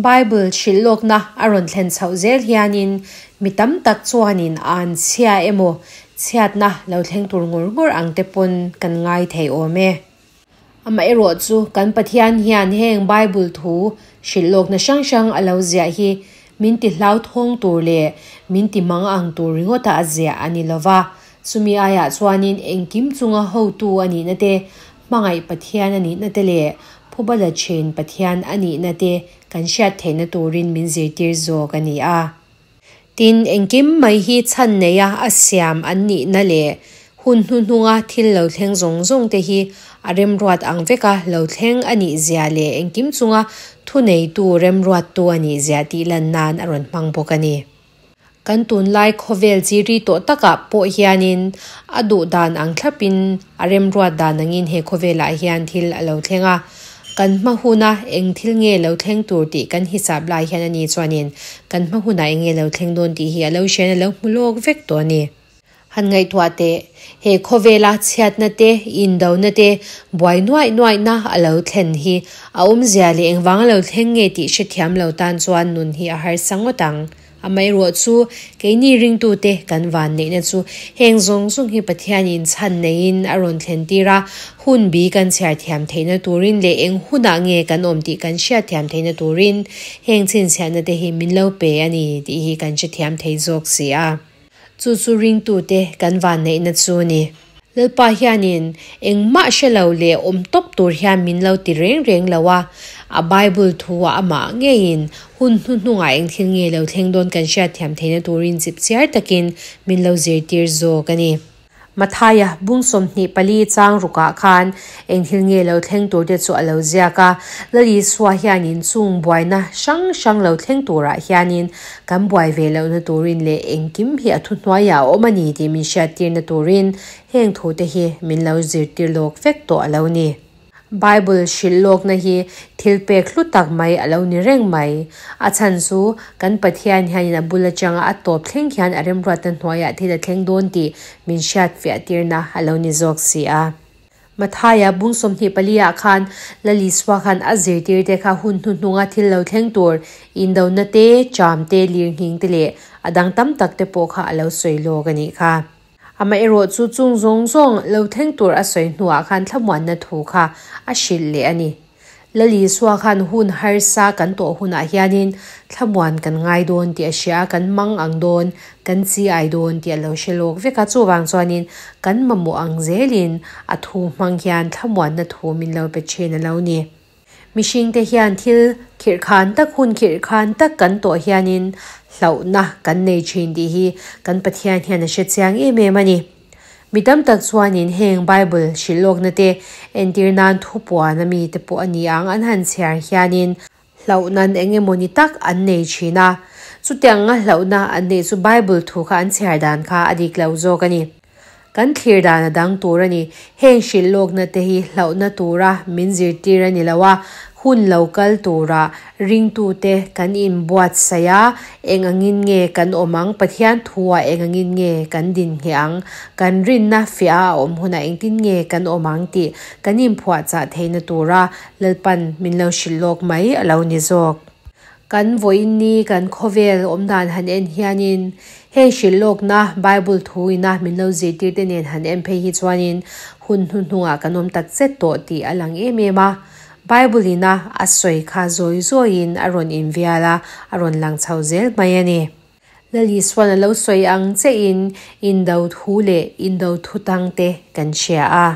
Bible hrilh lawkna a rawn thlen chhoh zel hianin mi tam tak chuanin an chhia emaw chhiatna lo thleng tur ngawr ngawr ang te pawn kan ngai thei awm e. Amaherawhchu kan Pathian hian heng Bible thu hrilh lawkna hrang hrang a lo ziah hi min ti hlauthawng tur leh min ti mang ang tur ringawta a ziah a ni lova, chumi aiah chuanin engkim chunga hotu a nihna te, hmangaih Pathian a nihna te leh phubala thin Pathian a nihna te kan hriat theihna turin min zirtir zawk a ni a. Tin, engkim mai hi chhan neia a siam an nihna leh hun hnuhnunga thil lo thleng zawng zawng te hi a remruat ang veka lo thleng a nih zia leh engkim chunga thuneitu remruattu a nih zia tih lan nan a rawn hmang bawk a ni. Kan tunlai khawvel chi ri tawh takah pawh hianin a duh dan ang thlapin a remruat dan angin he khawvelah hian thil a lo thleng a. Kan hma huna eng thil nge lo thleng tur tih kan hisap lai hian ani chuanin kan hma hunah eng nge lo thleng dawn tih hi a lo hriain a lo hmu lawk vek tawh a ni. Han ngaihtuah teh, he khawvela chhiatna te, indona te, buai nuaih nuaihna a lo thlen hi a awmzia leh engvang a lo thleng nge tih hrethiam lo tan chuan nun hi a harsa ngawt ang. Amaherawh chu, keini ringtute kan vanneihna chu heng zawng zawng hi Pathianin chhan neiin a rawn thlen tir a, hun bi kan chhiar thiam theihna turin leh eng hunah nge kan awm tih kan hriat thiam theihna turin heng chhinchhiahna te hi min lo pe a ni tih hi kan hrethiam thei zawk si a. Chu chu ringtute kan vanneihna chu a ni. Lalpa hianin engmah hre lo leh awm tawp tur hian min lo ti reng reng lo a, a Bible thu-ah amah ngeiin hun hnuhnungah eng thil nge lo thleng dawn kan hriatthiam theihna turin chipchiar takin min lo zirtir zawk a ni. Mathaia bung 24 chang rukah khan eng thil nge lo thleng tur te chu a lo ziak a, Lal Isua hianin chung buaina hrang hrang lo thleng turah hianin kan buai ve lohna turin leh engkim hi a thuhnuaiah a awm a ni tih min hriattirna turin heng thute hi min lo zirtir lawk vek tawh a lo ni. Bible hrilh lawkna hi thil pek hlu tak mai a lo ni reng mai. A chhan chu kan Pathian hianin a bul atanga a tawp thleng hian a remruatna hnuaiah thil a thleng dawn tih min hriat fiah tirna a lo ni zawk si a. Mathaia bung 24 ah khan Lal Isua khan a zirtirte kha hun hnuhnunga thil lo thleng tur indona te, ṭam te, lirnghing te leh a dang tam tak te pawh kha a lo sawi lawk a nih kha. Amaherawhchu chung zawng zawng lo thleng tur a sawi hnuah khan thlamuanna thu kha a hrilh leh a ni. Lal Isua khan hun harsa kan tawh hunah hianin thlamuan kan ngai dawn tih a hria a, kan mang ang dawn, kan chi ai dawn tih a lo hre lawk vek a, chuvang chuanin kan mamawh ang zelin a thu hmang hian thlamuanna thu min lo pe thin a lo ni. Mihringte hian thil khirhkhan tak, hun khirhkhan tak kan tawh hianin hlauhna kan nei thin tih hi kan Pathian hian a hre chiang em em a ni. Mi tam tak chuanin heng Bible hrilh lawkna te entir nan thupuan a mi te pawh a ni ang an han chhiar hianin hlauhnan eng emaw ni tak an nei thin a. Chutianga hlauhna an neih chu Bible thu kha an chhiar dan kha a dik lo zawk a ni. Kan thlir dan a dang tur a ni. Heng hrilh lawkna te hi hlauhna tura min zirtir a ni lo a, hun lo kal tura ringtute kan inbuatsaih a, eng angin nge kan awm ang, Pathian thuah eng angin nge kan din ngheh ang, kan rinna fiah a awm hunah engtin nge kan awm ang tih kan inphuahchah theihna tura Lalpan min lo hrilh lawk mai a lo ni zawk. Kan vawiin ni kan khawvel awmdan han en hianin heng hrilh lawkna Bible thu ina min lo zirtir te nen han en phei hi chuanin hun hnuhnungah kan awm tak zet tawh tih a lang em em a. Bible ina a sawi kha zawi zawiin a rawn invial a, a rawn lang chho zel mai a ni. Lal Isuan a lo sawi ang chein indo thu leh indo thutang te kan hria a.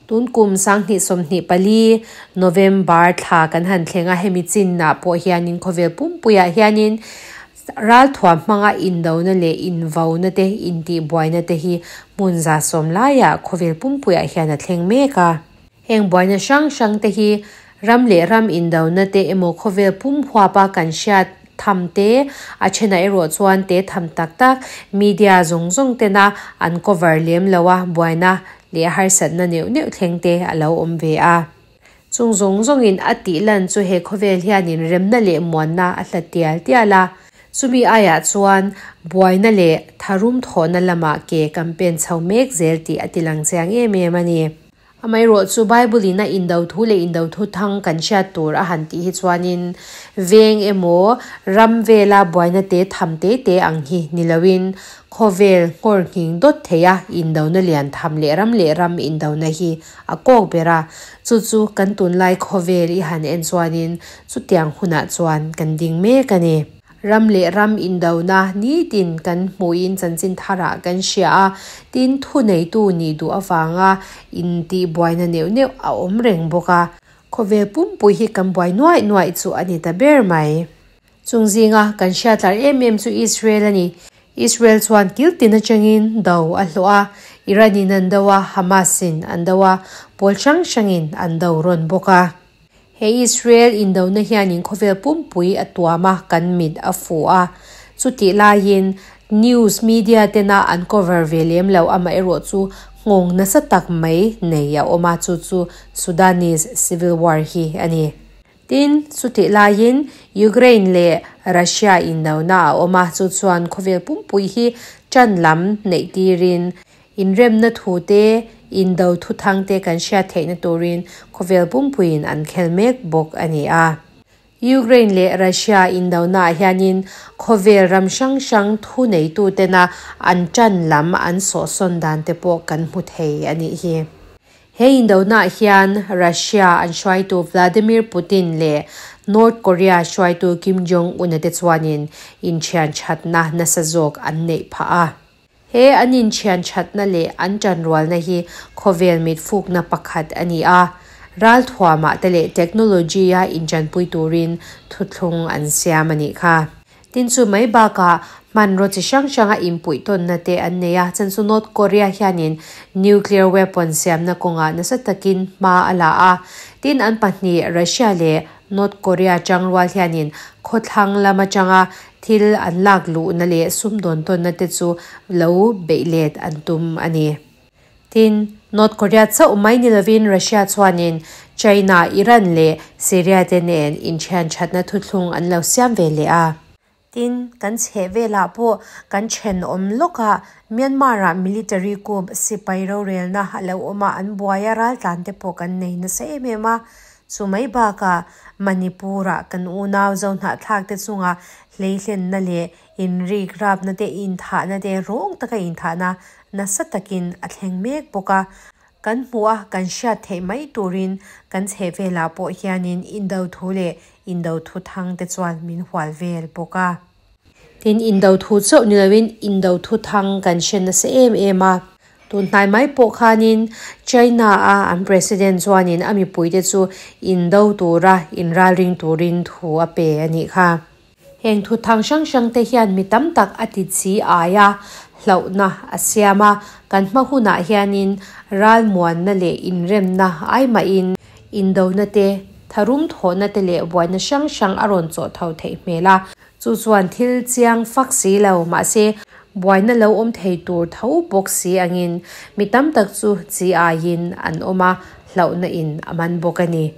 Tun kum 2024 November thla kan han thleng a, hemi chinah pawh hianin khawvel pumpuiah hianin ralthuam hmanga indona leh invauna te, intihbuaina te hi hmun 110 laiah khawvel pumpuiah hian a thleng mek a. Heng buaina hrang hrang te hi ram leh ram indona te emaw khawvel pum huapa kan hriat tham te, a thenah erawh chuan te tham tak tak media zawng zawng tena an cover lem lo a, buaina leh harsatna neuh neuh thleng te a lo awm ve a. Chung zawng zawngin a tih lan chu he khawvel hianin remna leh muanna a hlat tial tial a. Chumi aiah chuan buaina leh tharum thawhna lamah ke kan pen chho mek zel tih a ti lang chiang em em a ni. Amaherawhchu Bible-in a indo thu leh indo thu thang kan hriat tur a han tih hi chuanin veng emaw ram vela buaina te tham te te ang hi ni loin khawvel nghawr nghing dawt theia indona lian tham leh ram leh ram indona hi a kawk ber a. Chu chu kan tunlai khawvel i han en chuanin chutiang hunah chuan kan ding mek a ni. Ram leh ram indona nitin kan hmuhin chanchin tharah kan hria a, tin thuneitu nih duh avanga intihbuaina neuh neuh a awm reng bawk a. Khawvel pumpui hi kan buai nuaih nuaih chu a ni ta ber mai. Chung zinga kan hriatlar em em chu Israel a ni. Israel chuan kil tin atangin do a hlawh a, Iran in an do a, Hamas in an do a, pawl hrang hrangin an do rawn bawk a. He Israel indona hianin khawvel pumpui a tuam a, kan mit a fu a. Chutih laiin news media tena an cover ve lem lo amaherawh chu nghawng nasa tak mai nei a awm a, chu chu Sudanese civil war hi a ni. Tin, chutih laiin Ukraine leh Russia indona a awm a, chu chuan khawvel pumpui hi ṭan lam neih tirin Inremna thu te, indo thuthang te kan hriat theihna turin khawvel pumpuiin an khel mek bawk a ni a. Ukraine leh Russia indonaah hianin khawvel ram hrang hrang thu neitutena an ṭan lam an sawhsawn dan te pawh kan hmu thei a nih hi. He indonaah hian Russia an hruaitu Vladimir Putin leh North Korea hruaitu Kim Jong-un-a te chuanin inthian ṭhatna nasa zawk an neih phah a. He an inthian thatna leh an tanrualna hi khawvel mit fukna pakhat a ni a, ralthuamah te leh technology-a intanpui turin thuthlung an siam a nih kha. Tin chu mai bakah hmanraw chi hrang hranga inpuih tawnna te an nei a, chan chu North Korea hianin nuclear weapon siamna kawngah nasa takin hma a la a, tin an pahnih Russia leh North Korea tangrual hianin khawthlang lam atanga thil an lak luhna leh sumdawn tawnna te chu lo beih let an tum a ni. Tin, North Korea chauh mai ni lovin Russia chuanin China, Iran leh Syria te nen inthian thatna thuthlung an lo siam ve leh a. Tin, kan chheh velah pawh kan thenawm lawkah Myanmar-ah military coup sipai rorelna a lo awm a, an buai a, raltlan te pawh kan nei nasa em em a. Chu mai bakah Manipur-ah kan unau zohnahthlak te chunga hleihlenna leh inrik rapna te, inthahna te, rawng taka inthahna nasa takin a thleng mek bawk a. Kan hmuh a, kan hriat theih mai turin kan chheh velah pawh hianin indo thu leh indo thu thang te chuan min hual vel bawk a. Tin, indo thu chauh ni loin indo thu thang kan hre nasa em em a. Tun hnai mai pawh khanin China a an President chuanin a mipuite chu indo tura inralring turin thu a pe a nih kha. Heng thu thang hrang hrang te hian mi tam tak a ti chi ai a, hlauhna a siam a, kan hma hunah hianin ralmuanna leh inremna ai mahin indona te, tharum thawhna te leh buaina hrang hrang a rawn chawh tho theih hmel a. Chu chuan thil chiang fak si lo, mahse buaina lo awm thei tur tho bawk si angin mi tam tak chu chi aiin an awm a, hlauhna in a man bawk a ni.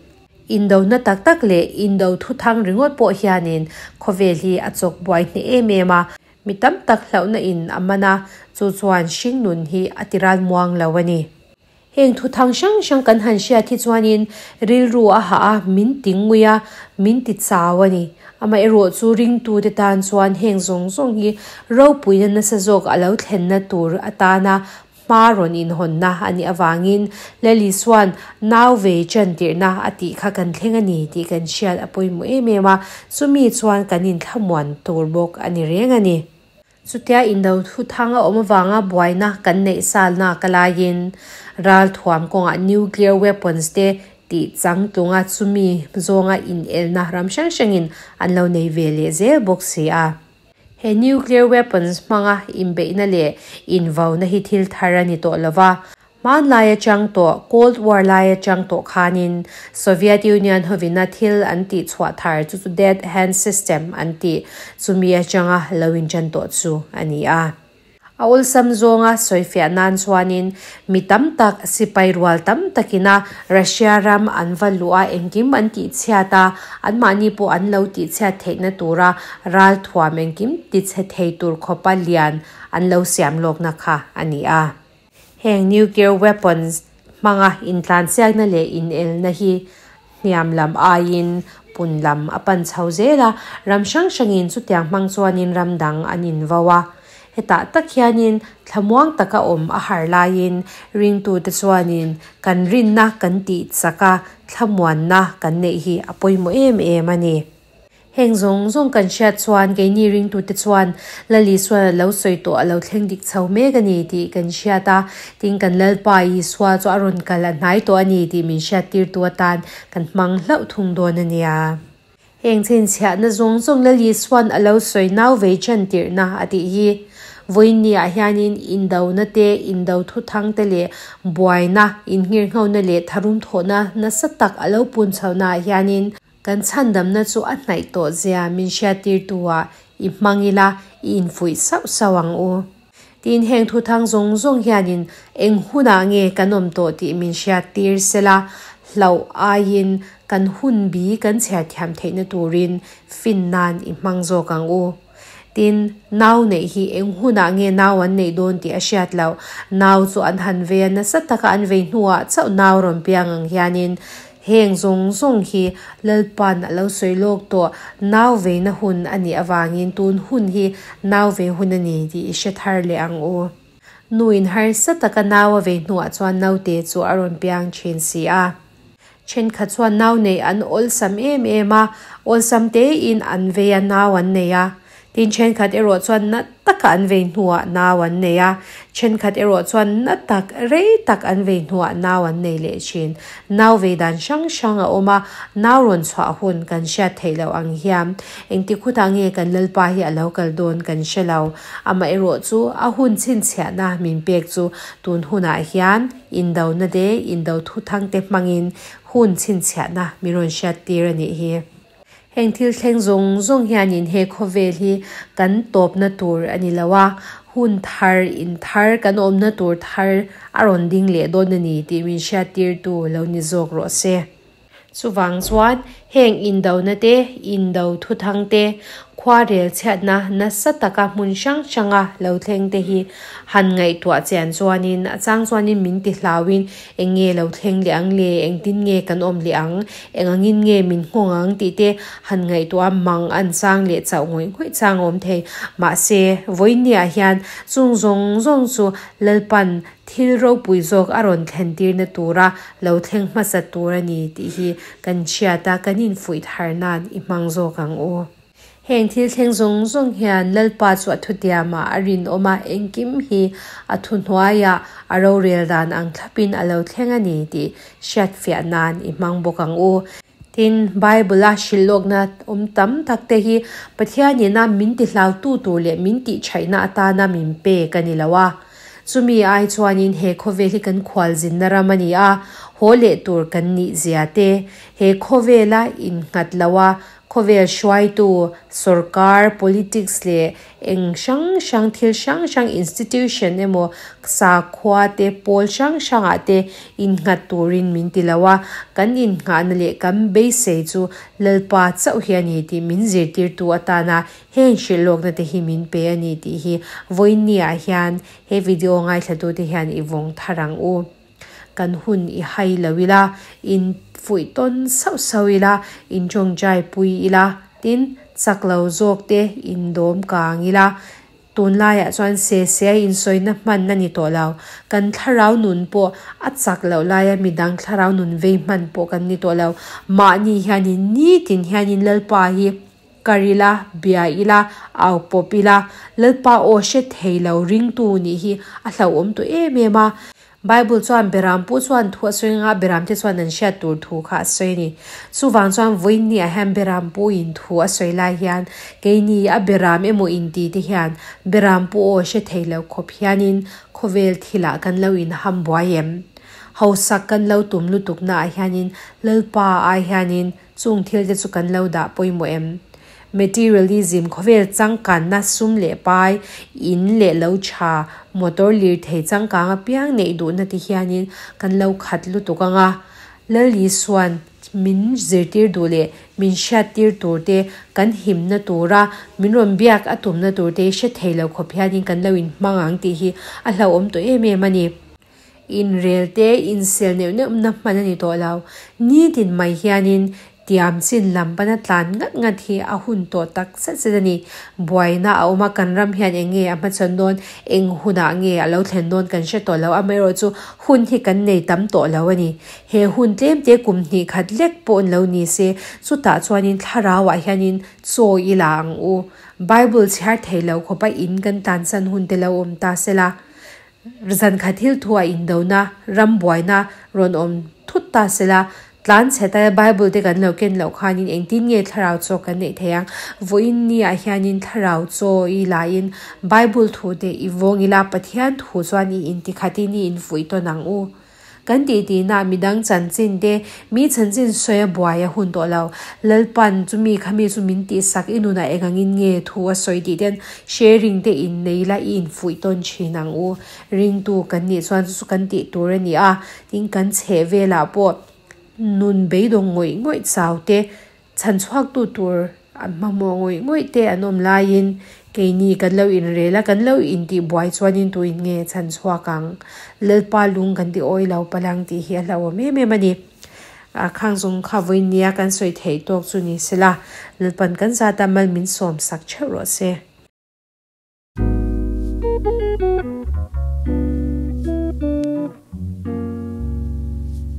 Indona tak tak leh indo thuthang ringawt pawh hianin khawvel hi a chawk buai hneh em em a, mi tam tak hlauhna in a man a, chu chuan hringnun hi a tiral muang lo a ni. Heng thuthang hrang hrang kan han hriat hi chuanin rilru a hah a, min ti ngui a, min ti chau a ni. Amaherawhchu ringtute tan chuan heng zawng zawng hi ropuina nasa zawk a lo thlenna tur atana Hma rawn inhawnna a nih avangin Lali chuan nau vei chantirhna a tih kha kan thleng a ni tih kan hriat a pawimawh em em a, chumi chuan kan inthlamuan tur bawk a ni reng a ni. Chutia indo thuthang a awm avanga buaina kan neih salna ka laiin ralthuam kawngah nuclear weapons te tih changtlunga chumi zawnga inelna ram hrang hrangin an lo nei ve leh zel bawk si a. He nuclear weapons hmanga inbeihna leh invauna hi thil thar a ni tawh lo va. Hmanlai atang tawh, Cold War lai atang tawh khanin Soviet Union hovina thil an tih chhuah thar chu chu Dead Hand System an tih chumi atanga lo intan tawh chu a ni a. A awlsam zawnga sawifiah nan chuanin mi tam tak, sipai rual tam takina Russia ram an va luh a, engkim an tihchhiat a, anmahni pawh an lo tihchhiat theihna tura ralthuam engkim tichhe thei tur khawpa lian an lo siam lawkna kha a ni a. Heng nuclear weapons. hmanga intlansiakna leh inelna hi hniam lam aiin pun lam a pan chho zel a, ram hrang hrangin chutiang hmang chuanin ram dang an invo a. Hetah tak hianin thlamuang taka awm a har laiin ringtute chuanin kan rinna kan tih chak a, thlamuanna kan neih hi a pawimawh em em a ni. Heng zawng zawng kan hriat chuan keini ringtute chuan Lal Isuan a lo sawi tawh a lo thleng dik chho mek a ni tih kan hriat a, tin kan Lalpa Isua chu a rawn kal a hnai tawh a ni tih min hriattirtu atan kan hmang hlauh thung dawn a nia. Heng chhinchhiahna zawng zawng Lal Isuan a lo sawi nau vei ṭan tirhna a tih hi vawiinniah hianin indona te, indo thuthang te leh buaina, innghirnghona leh tharum thawhna nasa tak a lo pun chhohnaah hianin Kan chhandamna chu a hnaih tawh zia min hriattirtu-ah i hmang ila, i infuih sauh sauh ang u. Tin, heng thuthang zawng zawng hianin eng hunah nge kan awm tawh tih min hriattir sela, hlauh aiin kan hun bi kan chhiar thiam theihna turin fin nan i hmang zawk ang u. Tin, nau neih hi eng hunah nge nau an neih dawn tih a hriat loh. Nau chu an han vei a, nasa taka an vei hnuah chauh nau rawn piang ang hianin Heng zawng zawng hi Lalpa'n a lo sawi lawk tawh, nau veina hun a nih avangin tun hun hi nau vei hun a ni tih i hre thar leh ang u. Nuin harsa taka nau a vei hnuah chuan naute chu a rawn piang thin si a. Thenkhat chuan nau neih an awlsam em em a, awlsam tein an vei a nau an nei a. Tin, thenkhat erawh chuan na taka an vei hnuah nau an nei a, thenkhat erawh chuan na tak, rei tak an vei hnuah nau an nei leh thin. Nau vei dan hrang hrang a awm a, nau rawn chhuah hun kan hriat theih loh ang hian engti khutah nge kan Lalpa hi a lo kal dawn kan hre lo. Amaherawh chu a hun chhinchhiahna min pek chu tun hunah hian indona te, indo thuthang te hmangin hun chhinchhiahna min rawn hriattir a nih hi. Heng thil thleng zawng zawng hianin he khawvel hi kan tawpna tur a ni lo a, hun thar, in thar, kan awmna tur thar a rawn ding leh dawn a ni tih min hriattirtu lo ni zawk rawh se. Chuvang chuan heng indona te, indo thuthang te, khuarel chhiatna nasa taka hmun hrang hranga lo thleng te hi han ngaihtuah chian chuanin a chang chuanin min ti hlauin Eng nge lo thleng leh ang le, engtin nge kan awm leh ang, eng angin nge min nghawng ang tih te han ngaihtuah mang an chang leh chauh ngawih ngawih chang a awm thei. Mahse, vawiinniah hian chung zawng zawng chu Lalpan thil ropui zawk a rawn thlen tirna tura lo thleng hmasa tur a ni tih hi kan hriat a, kan infuih thar nan i hmang zawk ang u. Heng thil thleng zawng zawng hian Lalpa chu a thutiamah a rinawm a, engkim hi a thuhnuaiah a rorel dan ang thlapin a lo thleng a ni tih hriatfiah nan i hmang bawk ang u. Tin, Bible-a hrilhlawkna awm tam tak te hi Pathianina min tihlautu tur leh min tihchhaihna atana min pek a ni lo a. Chumi ai chuanin he khawvel hi kan khualzinna ram a ni a, haw leh tur kan nih zia te, he khawvela innghat lo a, Khawvel hruaitu, sorkar, politics leh eng hrang hrang thil hrang hrang institution emaw sakhua te pawl hrang hrangah te innghat turin min ti lo a, kan innghahna leh kan beisei chu Lalpa chauh hi a ni tih min zirtirtu atana heng hrilhlawkna te hi min pe a ni tih hi vawiinniah hian he video ngaithlatute hian i vawng thar ang u. Kan hun i hai lo ila, in fuih tawn sauh sauh ila, in tawngtai pui ila, tin, chak lo zawk te in dawm kang ila. Tunlaiah chuan se se a insawina hman a ni tawh lo. Kan thlarau nun pawh a chak loh laia midang thlarau nun vei hman pawh kan ni tawh lo. Mahni hianin nitin hianin Lalpa hi Kar ila, bia ila, au pawp ila, Lalpa aw hre thei lo ringtu nih hi a hlauhawm tawh em em a. Bible chuan Berampu chuan thu a sawi anga Beramte chuan an hriat tur thu kha a sawi a ni. Chuvang chuan vawiinniah hian Berampu in thu a sawi lai hian keini a Beram emaw inti te hian Berampu aw hre thei lo khawp hianin khawvel thilah kan lo inham buai em? Hausak kan lo tum lutuknaah hianin Lalpa ai hianin Chung thil te chu kan lo dah pawimawh em? Materialism, khawvel changkanna sum leh pai, in leh lo tha, motor lirthei changkang apiang neih duhna te hianin kan lo khat lutuk ang a. Lal Isuan min zirtir duh leh min hriattir tur te, kan himna tura min rawn biak a tumna tur te hre thei lo khawp hianin kan lo inhmang ang tih hi a hlauhawm tawh em em a ni. Inrel te, insel neuh neuhna hman a ni tawh lo. Nitin mai hianin tiam chin lam pana tlan ngat ngat hi a hun tawh tak zet zet a ni. Buaina a awm a, kan ram hian eng nge a hmachhawn dawn, eng hunah nge a lo thlen dawn kan hre tawh lo. Amaherawhchu hun hi kan nei tam tawh lo a ni. He hun tlemte kum hnih khat lek pawh lo ni se, chutah chuanin thlarauah hianin chaw i la ang u. Bible chhiar thei lo khawpa in kan tlansan hun te lo awm ta sela. Zankhat thil thu a indona, ram buaina rawn awm thut ta sela, tlan chhe ta Bible te kan lo ken loh khanin engtin nge thlarau chaw kan neih theih ang? Vawiin ni-ah hianin thlarau chaw i laiin Bible thu te i vawng ila Pathian thu chuan i intikhatin i infuih tawn ang u. Kan tih tihna midang chanchin te, mi chanchin sawi a buai a hun tawh lo. Lalpan chumi khami chu min tihsak i nunah eng angin nge thu a sawi tih ten sharing te innei la i infuih tawn thin ang u. Ringtu kan nih chuan chu chu kan tih tur a ni a, tin kan chheh velah pawh nun beidawng ngawih ngawih chau te, chhan chhuaktu tur an hmahmawh ngawih ngawih te an awm laiin keini kan lo inrel a, kan lo intih buai chuanin tuin nge chhan chhuak ang? Lalpa lung kan ti awi lo palang tih hi a hlauhawm em em a ni. A khang zawng kha vawinia kan sawi theih tawk chu ni sela, Lalpan kan zata mal min sawm sak theuh rawh se.